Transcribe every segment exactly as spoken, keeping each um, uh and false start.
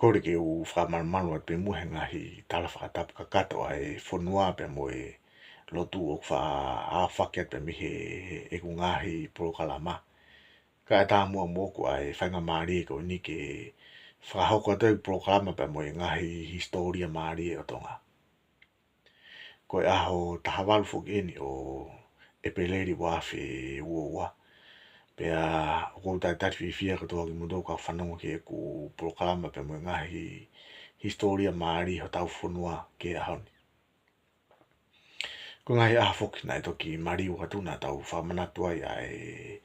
Kole ke u fakamalumalu atu pē muʻa he ngaahi tala fakatapu kakato ʻa e fonua pea mo e lotu ʻoku faʻa aofaki atu pē mei he, he ʻeku ngaahi polokalama. Kae ʻatā muʻa moʻoku ʻa e faingamālie ko eni ke fakahoko atu e polokalama pea mo e ngaahi hisitōlia mālie ʻo Tonga. Ko e ʻaho taha valu foki eni ʻo ʻEpeleli ua afe ua ua. Pea ʻoku ou talitali fiefia kotoa kimoutolu kau fanongo ki heʻeku polokalama pea mo e ngaahi hisitōlia mālie hotau fonua ki he ʻaho ni. Ko e ngaahi ʻaho foki naʻe toki maliu atu naʻa tau fakamanatu ai ʻa e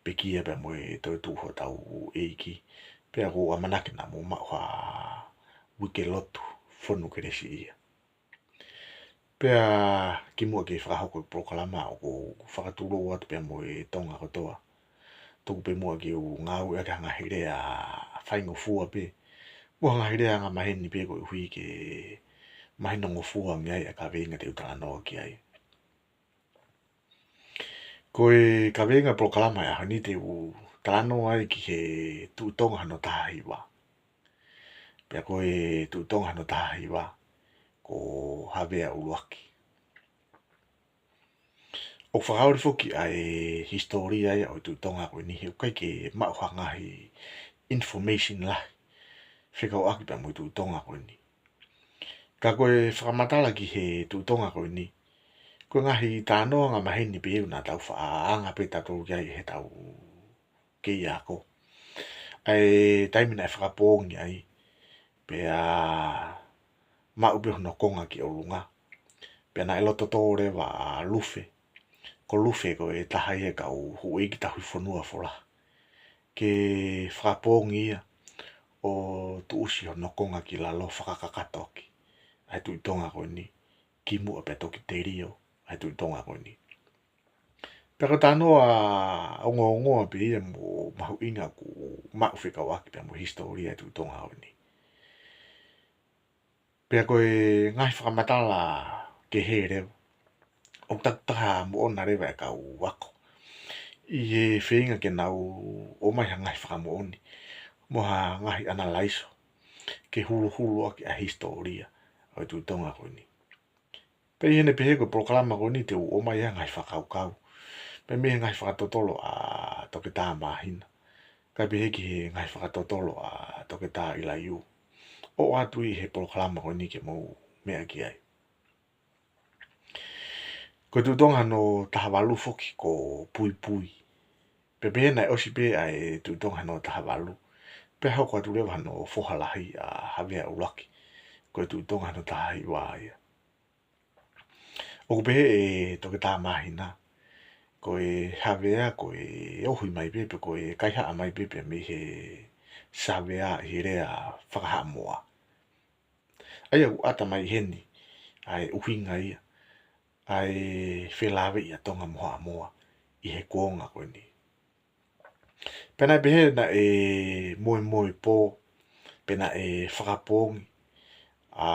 pekia pea mo e toetuʻu hotau ʻEiki. Pea ʻoku ou ʻamanaki naʻa mou maʻu ha uike lotu fonu kelesiʻia. Pea kimuʻa ke fakahoko e polokalama ʻoku ou fakatulou atu pea mo e Tonga kotoa. Tuku pē muʻa ke u ngāueʻaki ha ngaahi lea faingofua pē. Mo ha ngaahi lea angamaheni pē koeʻuhi ke mahinongofua ange ai ʻa e kaveinga te u talanoa ki ai. Ko e kaveinga polokalama ʻo e ʻaho ni te u talanoa ai ki he Tuʻi Tonga hono taha hiva. Pea ko e Tuʻi Tonga hono taha hiva, ko Havea ʻUluaki. ʻOku fakaoli foki ʻa e hisitōlia ia ʻo e Tuʻi Tonga ko eni he ʻoku ʻikai ke maʻu ha ngaahi information lahi fekauʻaki pea mo e Tuʻi Tonga ko eni. Ka ko e fakamatala ki he Tuʻi Tonga ko eni, ko e ngaahi talanoa angamaheni pē ia naʻa tau faʻa anga pē tautolu ki ai heʻetau kei ako. ʻA e taimi naʻe fakapoongi ai, pea maʻu pē hono konga ki ʻolunga. Pea naʻe loto tō leva ʻa Lufe. Ko Lufe ko e taha ia e kau houʻeiki tauhi fonua Folaha. Ke fakapoongi ia ʻo tuʻusi hono konga ki lalo fakakakato ʻaki ʻa e Tuʻi Tonga ko eni, kimuʻa pea toki telio ʻa e Tuʻi Tonga ko eni. Pea ko e talanoa ongoongoa pē ia mo mahuʻinga ʻoku maʻu fekauʻaki pea mo e hisitōlia ʻo e Tuʻi Tonga ko eni. Pea ko e ngaahi fakamatala kehe leva, ʻoku takitaha moʻona leva e kau ako ʻi he feinga ke nau ʻomai ha ngaahi fakamoʻoni mo ha ngaahi ʻanalaiso ke huluhulu ʻaki ʻa e hisitōlia ʻo e Tuʻi Tonga ko eni. Pea ʻi heʻene pehē ko e polokalama ko eni te u ʻomai ha ngaahi fakakaukau pea mei he ngaahi fakatotolo ʻa Toketā Māhina, kae pehē ki he ngaahi fakatotolo ʻa Toketā ʻIlaiū, ʻo ʻoatu ʻi he polokalama ko eni ke mou meʻa ki ai. Ko e Tuʻi Tonga hono taha valu foki ko Puipui. Pea pehē naʻe ʻosi pē ʻa e Tuʻi Tonga hono taha valu, pea hoko atu leva hono foha lahi ʻa Havea ʻUluaki, ko e Tuʻi Tonga hono taha hiva ia. ʻOku pehē ʻe Toketā Māhina, ko e Havea ko e ohi mai pē, pe ko e kaihaʻa mai pē pea mei he Savea ʻi he lea faka-Haʻamoa. ʻA ia ʻoku ʻata mai heni ʻa e ʻuhinga ia ʻa e felāveʻi ʻa Tonga mo Haʻamoa ʻi he kuonga ko eni. Pea naʻe pehē naʻe moemoepō, pea naʻe fakapoongi ʻa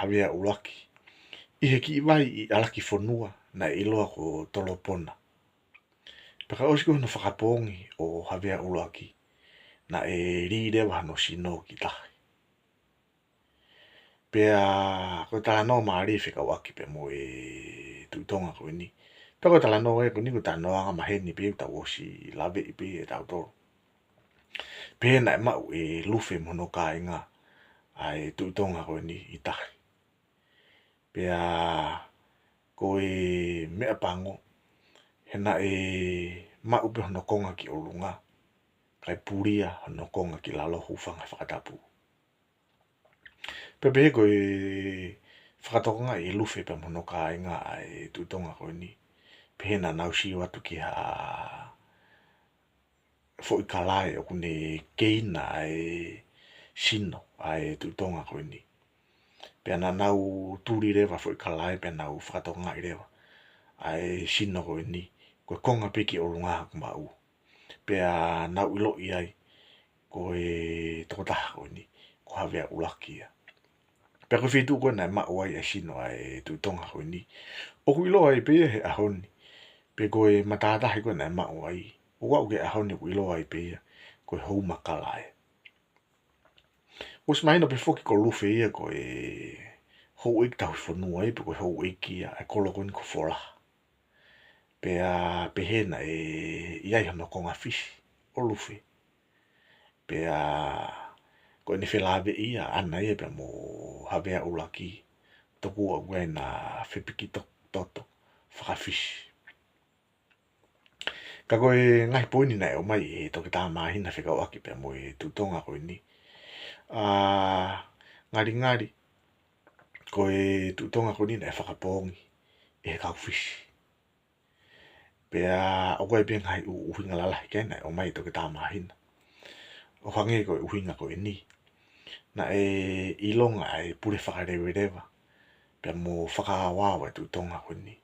Havea ʻUluaki ʻi he kiʻi vai ʻi ʻAlakifonua naʻe ʻiloa ko Tolopona. Pea ka ʻosi ko hono fakapoongi ʻo Havea ʻUluaki, naʻe lī leva hono sino ki tahi. Pea ko e talanoa mālie fekauʻaki pea mo e Tuʻi Tonga ko eni. Pea ko e talanoa ē ko eni ko e talanoa angamaheni pē ʻoku tau ʻosi laveʻi pē ʻe tautolu. Pehē naʻe maʻu ʻe Lufe mo hono kāinga ʻa e Tuʻi Tonga ko eni ʻi tahi. Pea ko e meʻapango, he naʻe maʻu pē hono konga ki ʻolunga, kae pulia hono konga ki lalo, hūfanga he fakatapu. Pea pehē ko e fakatokangaʻi ʻe Lufe pea mo hono kāinga ʻa e Tuʻi Tonga ko eni, pehē naʻa nau sio atu ki ha foʻi kalae ʻoku ne keina ʻa e sino ʻa e Tuʻi Tonga ko eni. Pea naʻa nau tuli leva foʻi kalae pea nau fakatokangaʻi leva ʻa e sino ko eni, ko e konga pē ki ʻolunga ʻoku maʻu. Pea nau ʻiloʻi ai ko e tokotaha ko eni ko Havea ʻUluaki ia. Pea ko e feituʻu ko ē naʻe maʻu ai ʻa e sino ʻa e Tuʻi Tonga ko eni, ʻoku ʻiloa ai pē ia he ʻaho ni. Pea ko e matātahi ko ē naʻe maʻu ai, ʻo aʻu ki he ʻaho ni ʻoku ʻiloa ai pē ia ko e Houmakalae. ʻOsi mahino pē foki ko Lufe ia ko e houʻeiki tauhi fonua ia, pe ko e houʻeiki ia ʻa e kolo ko eni ko Folaha. Pea pehē naʻe ʻi ai hono konga Fisi ʻo Lufe. Pea ko ʻene felāveʻi ia ʻaʻana ia pea mo Havea ʻUluaki, tokua ʻoku ʻi ai ʻena fepiki to-, toto faka-Fisi. Ka ko e ngaahi poini naʻe ʻomai ʻe Toketā Māhina fekauʻaki pea mo e Tuʻi Tonga ko eni, ʻa, ngalingali ko e Tuʻi Tonga ko eni naʻe fakapoongi ʻe he kau Fisi. Pea ʻoku ʻi ai pē ngaahi ʻu-, ʻuhinga lalahi kehe naʻe ʻomai ʻe Toketā Māhina. ʻO hangē ko e ʻuhinga ko eni, naʻe ʻilonga ʻa e pule fakaleveleva pea mo fakaaoao ʻa e Tuʻi Tonga ko eni.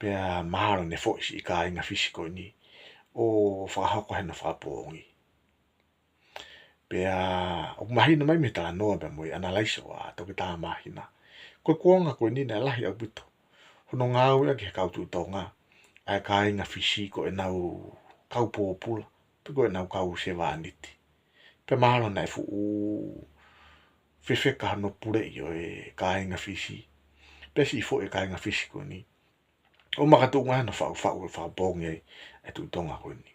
Pea mahalo ne foʻi siʻi kāinga Fisi ko eni ʻo fakahoko hano fakapoongi. Pea ʻoku mahino mai mei he talanoa pea mo e ʻanalaiso ʻa Toketā Māhina, ko e kuonga ko eni naʻe lahi ʻaupito hono ngāueʻaki ʻe he kau Tuʻi Tonga ʻa e kāinga Fisi ko ʻenau kau pōpula, pe ko ʻenau kau sevāniti. Pea mahalo naʻe fuʻu fefeka hono puleʻi ʻo e kāinga Fisi, pea siʻi foʻi e kāinga Fisi ko eni ʻo makatuʻunga hano faʻufaʻu ʻo fakapoongi ai ʻa e Tuʻi Tonga ko eni.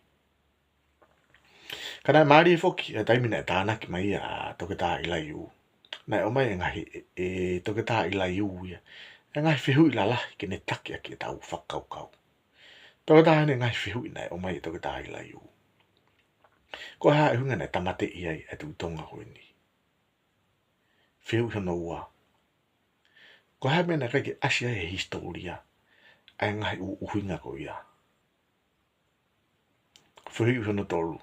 Ka naʻe mālie foki ʻa e taimi naʻe tānaki mai ia ʻa Toketā ʻIlaiū. Naʻe ʻomai e ngaahi, ʻe, ʻe Toketā ʻIlaiū ia ʻa e ngaahi fehuʻi lalahi ke ne taki ʻaki ʻetau fakakaukau. Pea ko e taha ʻene ngaahi fehuʻi naʻe ʻomai ʻe Toketā ʻIlaiū, ko e hā e ʻuhinga naʻe tāmateʻi ai ʻa e Tuʻi Tonga ko eni? Fehuʻi hono ua, ko e hā e meʻa naʻe ʻikai ke ʻasi ai he hisitōlia ʻa e ngaahi ʻu-, ʻuhinga ko ia? Fehuʻi hono tolu,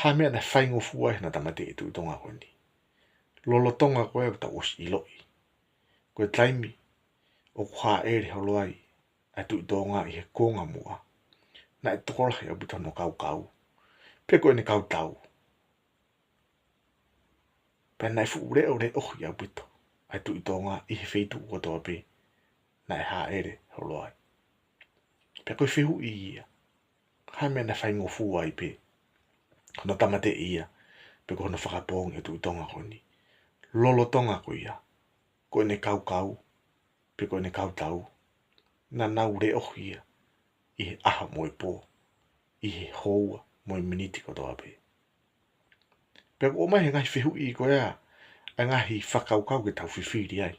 hā e meʻa naʻe faingofua ai hano tāmateʻi e Tuʻi Tonga ko eni? Lolotonga ko ē ʻoku tau ʻosi ʻiloʻi, ko e taimi ʻoku hāʻele holo ai ʻa e Tuʻi Tonga ʻi he kuonga muʻa, naʻe tokolahi ʻaupito hono kaukau, pe ko ʻene kau tau. Pea naʻe fuʻu leʻoleʻohi ʻaupito ʻa e Tuʻi Tonga ʻi he feituʻu kotoa pē naʻe hāʻele holo ai. Pea ko e fehuʻi ia, hā e meʻa naʻe faingofua ai pē hono tāmateʻi ia, pe ko hono fakapoongi ʻa e Tuʻi Tonga ko eni? Lolotonga ko ia, ko ʻene kaukau, pe ko ʻene kau tau, naʻa nau leʻohi ia ʻi he ʻaho mo e pō, ʻi he houa mo e miniti kotoa pē. Pea ʻoku ʻomai he ngaahi fehuʻi ko ia ʻa e ngaahi fakakaukau ke tau fifili ai.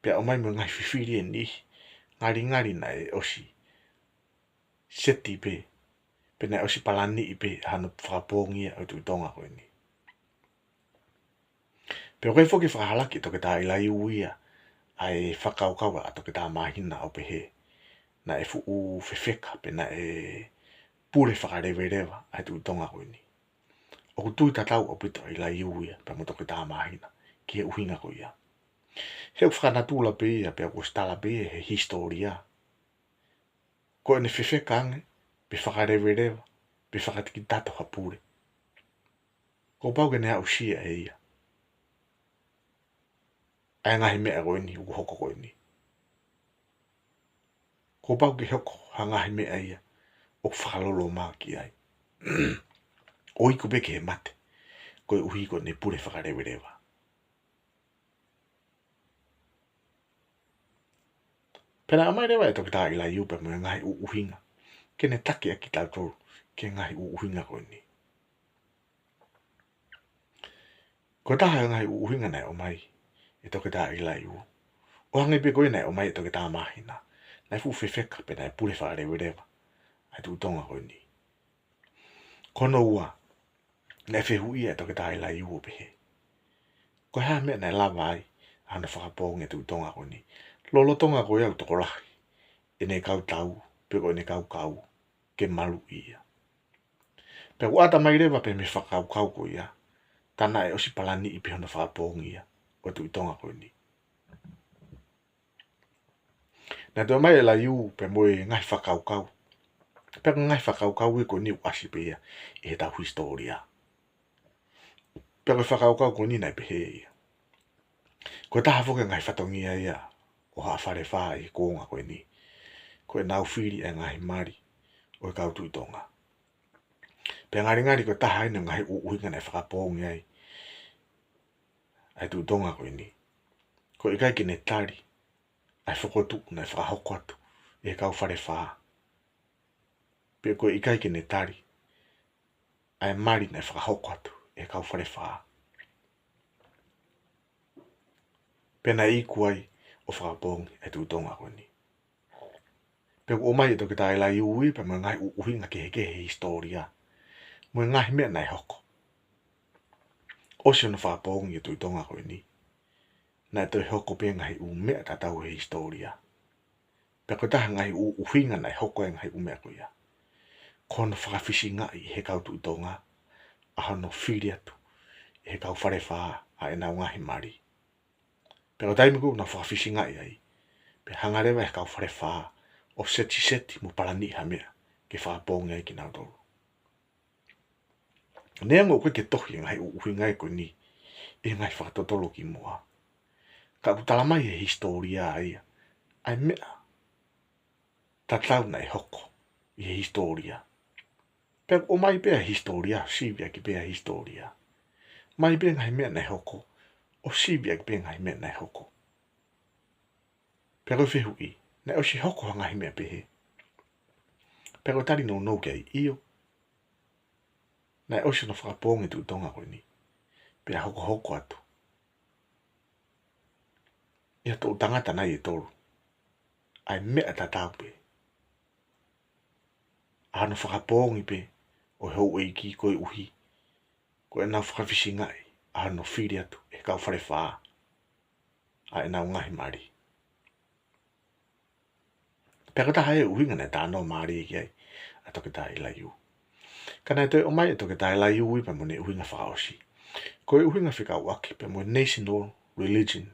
Pea ʻomai mo e ngaahi fifili ʻe niʻihi, ngalingali naʻe ʻosi seti pē, pe naʻe ʻosi palaniʻi pē hano fakapoongi ʻa e Tuʻi Tonga ko eni. Pea ʻoku ʻi ai foki e fakahalaki ʻe Toketā ʻIlaiū ia ʻa e fakakaukau ʻa Toketā Māhina ʻo pehē naʻe fuʻu fefeka pe naʻe pule fakaleveleva ʻa e Tuʻi Tonga ko eni. ʻOku tui tatau ʻaupito ʻa ʻIlaiū ia pea mo Toketā Māhina ki he ʻuhinga ko ia. He ʻoku fakanatula pē ia, pea ʻoku ʻosi tala pē ia he hisitōlia, ko ʻene fefeka ange, pe fakaleveleva, pe fakatikitato ha pule, kuo pau ke ne aʻusia ʻe ia ʻa e ngaahi meʻa ko eni ʻoku hoko ko eni. Kuo pau ke hoko ha ngaahi meʻa ia ʻoku fakaloloma ki ai, ʻo iku pē ki he mate, koeʻuhi ko ʻene pule fakaleveleva. Pea naʻe ʻomai leva ʻe Toketā ʻIlaiū pea mo e ngaahi ʻu-, ʻuhinga ke ne taki ʻaki kitautolu ki he ngaahi ʻu-, ʻuhinga ko eni. Ko e taha e ngaahi ʻu-, ʻuhinga naʻe ʻomai ʻe Toketā ʻIlaiū, ʻo hangē pē ko ia naʻe ʻomai ʻe Toketā Māhina, naʻe fuʻu fefeka pe naʻe pule fakaleveleva ʻa e Tuʻi Tonga ko eni. Ko hono ua, naʻe fehuʻi ʻe Toketā ʻIlaiū ʻo pehē, ko e hā e meʻa naʻe lava ai hano fakapoongi ʻa e Tuʻi Tonga ko eni, lolotonga ko ia ʻoku tokolahi ʻene kau tau, pe ko ʻene kau kau, ke maluʻi ia? Pea ʻoku ʻata mai leva pē mei he fakakaukau ko ia, tā naʻe ʻosi palaniʻi pē hono fakapoongi ia ʻo e Tuʻi Tonga ko eni. Naʻe toe ʻomai ʻe ʻIlaiū pea mo e ngaahi fakakaukau. Pea ko e ngaahi fakakaukau ia ko eni ʻoku ʻasi pē ia ʻi heʻetau hisitōlia. Pea ko e fakakaukau ko eni naʻe pehē ia, ko e taha foki e ngaahi fatongia ia ʻo Haʻa Falefā ʻi he kuonga ko eni, ko ʻenau fili e ngaahi mali ʻo e kau Tuʻi Tonga. Pea ngalingali ko e taha eni e ngaahi ʻuhinga naʻe fakapoongi ai ʻa e Tuʻi Tonga ko eni, ko e ʻikai ke ne tali ʻa e fokotuʻu naʻe fakahoko atu ʻe he kau Falefā. Pea ko e ʻikai ke ne tali ʻa e mali naʻe fakahoko atu ʻe he kau Falefā. Pea naʻe iku ai ʻo fakapoongi ʻa e Tuʻi Tonga ko eni. Pea ʻoku ʻomai ʻe Toketā ʻIlaiū ia pea mo e ngaahi ʻuhinga kehekehe he hisitōlia, mo e ngaahi meʻa naʻe hoko. ʻOsi hono fakapoongi ʻa e Tuʻi Tonga ko eni, naʻe toe hoko pē ngaahi ʻū meʻa tatau he hisitōlia. Pea ko e taha e ngaahi ʻuhinga naʻe hoko ai e ngaahi ʻū meʻa ko ia, ko hono fakafisingaʻi ʻe he kau Tuʻi Tonga ʻa hono fili atu ʻe he kau Falefā ʻa ʻenau ngaahi mali. Pea ko e taimi ko ē naʻe fakafisingaʻi ai, pea hanga leva ʻe he kau Falefā ʻo setiseti mo palaniʻi ha meʻa ke fakapoongi ai kinautolu. Neongo ʻoku ʻikai ke tohi e ngaahi ʻuhinga ko eni ʻi he ngaahi fakatotolo kimuʻa, ka ʻoku talamai ʻe he hisitōlia ia ʻa e meʻa tatau naʻe hoko ʻi he hisitōlia. Pea ʻoku ʻomai pē ʻa e hisitōlia, sivi ʻaki pē ʻa e hisitōlia. ʻOmai pē ngaahi meʻa naʻe hoko, ʻo sivi ʻaki pē ngaahi meʻa naʻe hoko. Pea ko e fehuʻi, naʻe ʻosi hoko ha ngaahi meʻa pehē? Pea ko e tali nounou ki ai, ʻio. Naʻe ʻosi hono fakapoongi e Tuʻi Tonga ko eni, pea hokohoko atu ʻi ha toʻu tangata nai ʻe tolu ʻa e meʻa tatau pē, ʻa hono fakapoongi pē ʻo e houʻeiki koeʻuhi ko ʻenau fakafisingaʻi ʻa hono fili atu ʻe he kau Falefā ʻa ʻenau ngaahi mali. Pea ko e taha e ʻuhinga naʻe talanoa mālie ki ai ʻa Toketā ʻIlaiū. Ka naʻe toe ʻomai ʻe Toketā ʻIlaiū ia pea mo ʻene ʻuhinga fakaʻosi, ko e ʻuhinga fekauʻaki pea mo e national religion.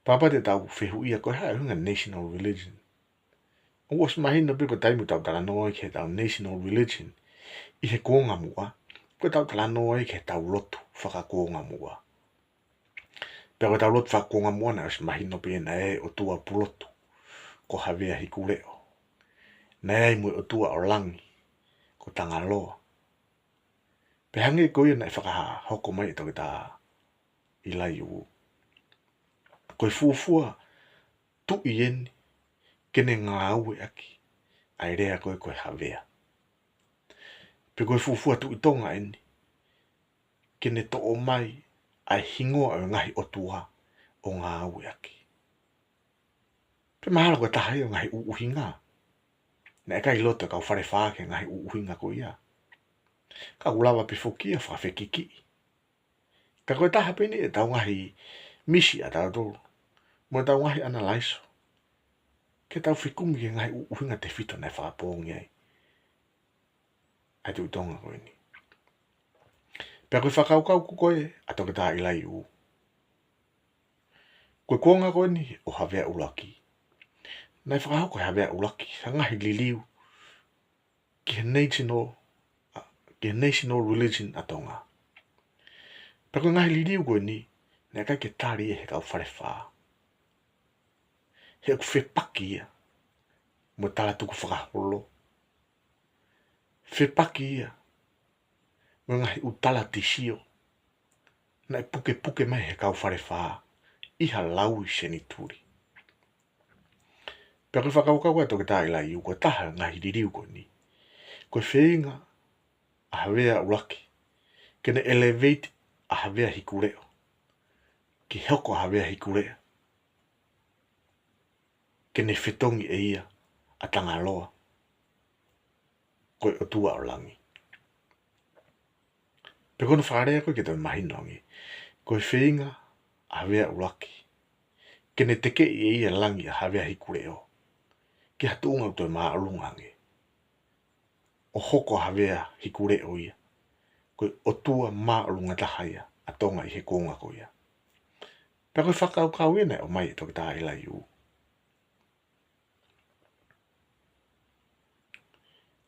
Pea kapau te tau fehuʻia ko e hā e ʻuhinga national religion, ʻoku ʻosi mahino pē ko e taimi ʻoku tau talanoa ai ki heʻetau national religion ʻi he kuonga muʻa, ko ʻetau talanoa ai ki heʻetau lotu fakakuongamuʻa. Pea ko ʻetau lotu fakakuongamuʻa naʻe ʻosi mahino pē naʻe ʻi ai e ʻotua Pulotu ko Havea Hikuleʻo. Naʻe ʻi ai mo e ʻotua ʻo langi ko Tangaloa. Pea hangē ko ia naʻe fakahoko mai ʻe Toketā ʻIlaiū, ko e fuofua tuʻi eni ke ne ngāueʻaki ʻa e lea ko ē ko e Havea. Pe ko e fuofua Tuʻi Tonga eni ke ne toʻo mai ʻa e hingoa ʻo e ngaahi ʻotua ʻo ngāueʻaki. Pea mahalo ko e taha ia ʻo e ngaahi ʻuhinga. Naʻe ʻikai loto e kau Falefā ki he ngaahi ʻuhinga ko ia. Ka ʻoku lava pē foki ia ʻo fakafekikiʻi. Ka ko e taha pē eni ʻetau ngaahi misi ʻatautolu mo ʻetau ngaahi ʻanalaiso, ke tau fekumi ki he ngaahi ʻuhinga tefito naʻe fakapoongi ai ʻa e Tuʻi Tonga ko eni. Pea ko e fakakaukau ko ē ʻa Toketā ʻIlaiū, ko e kuonga ko eni ʻo Havea ʻUluaki, naʻe fakahoko ʻe Havea ʻUluaki ha ngaahi liliu ki he national, ʻa, ki he national religion ʻa Tonga. Pea ko e ngaahi liliu ko eni, naʻe ʻikai ke tali ia ʻe he kau Falefā. He ʻoku fepaki ia mo e talatukufakaholo. Fepaki ia mo e ngaahi ʻū talatisio naʻe pukepuke mai ʻe he kau Falefā ʻi ha laui senituli. Pea ko e fakakaukau ʻa Toketā ʻIlaiū, ko e taha e ngaahi liliu ko eni, ko e feinga ʻa Havea ʻUluaki ke ne elevate ʻa Havea Hikuleʻo ke hoko ʻa Havea Hikuleʻo, ke ne fetongi ʻe ia ʻa Tangaloa ko e ʻotua ʻo langi. Pea ko hono fakalea ko ē ke toe mahino ange, ko e feinga ʻa Havea ʻUluaki ke ne tekeʻi ʻe ia e langi ʻa Havea Hikuleʻo ki ha tuʻunga ʻoku toe māʻolunga ange, ʻo hoko ʻa Havea Hikuleʻo ia ko e ʻotua māʻolunga taha ia ʻa Tonga ʻi he kuonga ko ia. Pea ko e fakakaukau ia naʻe ʻomai ʻe Toketā ʻIlaiū.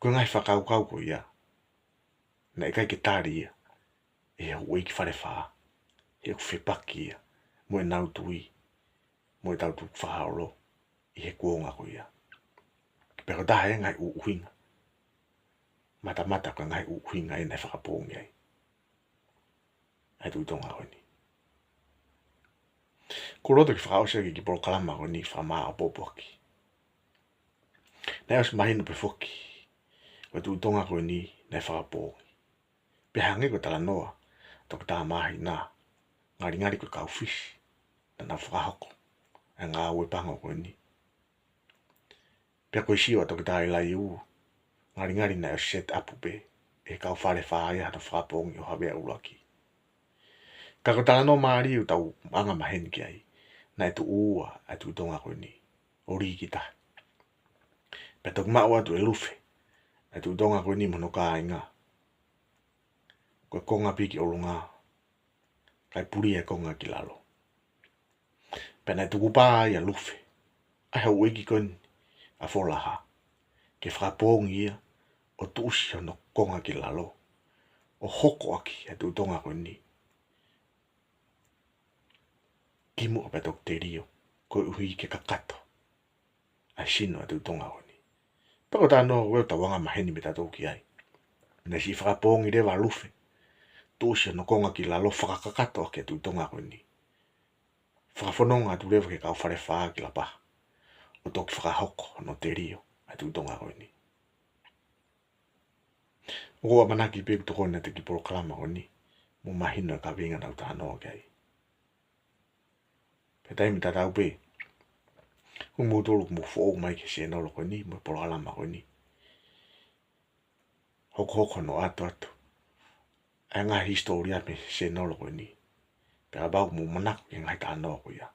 Ko e ngaahi fakakaukau ko ia, naʻe ʻikai ke tali ia ʻe he houʻeiki Falefā, he ʻoku fepaki ia mo ʻenau tui mo ʻetau tukufakaholo ʻi he kuonga ko ia. Pea ko e taha e ngaahi ʻuhinga matamata ko e ngaahi ʻuhinga ia naʻe fakapoongi ai ʻa e Tuʻi Tonga ko eni. Ko e loto ke fakaʻosi ʻaki e kiʻi polokalama ko eni fakamāʻopoʻopo ʻaki. Naʻe ʻosi mahino pē foki ko e Tuʻi Tonga ko eni naʻe fakapoongi. Pea hangē ko e talanoa ʻa Toketā Māhina, ngalingali ko e kau Fisi naʻa nau fakahoko ʻa e ngāue pango ko eni. Pea ko e sio ʻa Toketā ʻIlaiū, ngalingali naʻe ʻosi set up pē ʻe he kau Falefā ia hano fakapoongi ʻo Havea ʻUluaki. Ka ko e talanoa mālie ʻoku tau anga maheni ki ai, naʻe tuʻu ua ʻa e Tuʻi Tonga ko eni ʻo lī ki tahi. Pea toki maʻu atu ʻe Lufe ʻa e Tuʻi Tonga ko eni mo hono kāinga. Ko e konga pē ki ʻolunga, kae pulia e konga ki lalo. Pea naʻe tukupā ai ʻa Lufe, ʻa e houʻeiki ko eni ʻa Folaha, ke fakapoongi ia ʻo tuʻusi hono konga ki lalo, ʻo hoko ʻaki ʻa e Tuʻi Tonga ko eni kimuʻa pea toki telio, koeʻuhi ke kakato ʻa e sino ʻa e Tuʻi Tonga ko eni. Pea ko e talanoa ko ē ʻoku tau anga maheni mo tautolu ki ai. Naʻe siʻi fakapoongi leva ʻa Lufe, tuʻusi hono konga ki lalo, fakakakato ʻaki ʻa e Tuʻi Tonga ko eni. Fakafononga atu leva ki he kau Falefā ki Lapaha, ʻo toki fakahoko hono telio ʻa e Tuʻi Tonga ko eni. ʻOku ou ʻamanaki pē ʻoku tokoni atu e kiʻi polokalama ko eni, mo mahino e kaveinga naʻa ku talanoa ki ai. Pea taimi tatau pē, ʻoku mou tolu ʻoku mou foʻou mai ki he sēnolo ko eni, mo e polokalama ko eni. Hokohoko hono ʻoatu atu ʻa e ngaahi hisitōlia mei he sēnolo ko eni. Pea kapau ʻoku mou manako ki he ngaahi talanoa ko ia,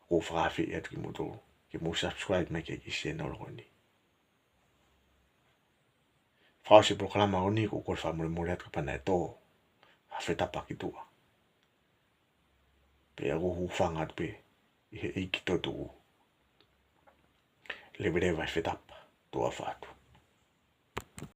ʻoku ou fakaafeʻi atu kimoutolu ke mou subscribe mai ki he kiʻi sēnolo ko eni. Fakaʻosi e polokalama ko eni, ʻoku ou kole fakamolemole atu kapau naʻe tō ha fetapa ki tuʻa. Pea ʻoku ou hūfanga atu pē ʻi he ʻEiki toetuʻu. Leveleva e fetapa, tuʻa ʻofa atu.